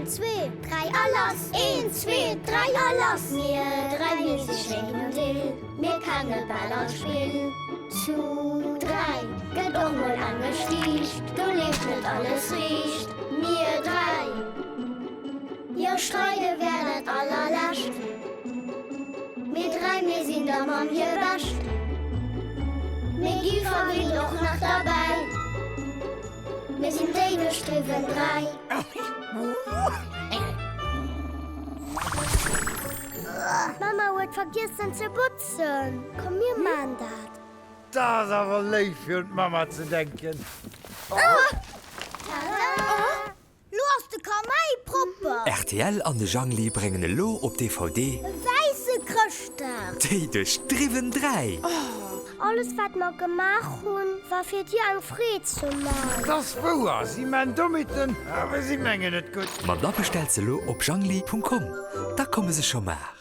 Een, zwee, dräi a lass! Een, zwee, dräi a lass! Mir dräi, mir si schéin und ill, mir kenne bal all Spill. Zu dräi gëtt och mol eng gestiicht, do leeft net alles riicht. Mir dräi, jo streide wär dat allerlescht. Mir dräi, mir sinn der Mamm hir Bescht. Mir gi verwinnt och nach derbäi. Mir sinn déi gestriwwen 3. D'Mamma huet vergiessen ze botzen. Komm mir maan dat. Dat ass awer léif fir un d'Mamma ze denken. Tada! Lo ass de Kamäi propper. Rtl an de Jangli bréngen elo op DVD. E wäisse Chrëschtdag. Déi duerchdriwwen 3. Alles wat mer gemaach hunn, war fir dir eng Freed ze man. 't ass wouer, si man Dommheeten, awer si mengen et gutt. Ma da bestellt se elo op jangli.com, da komme se scho mar.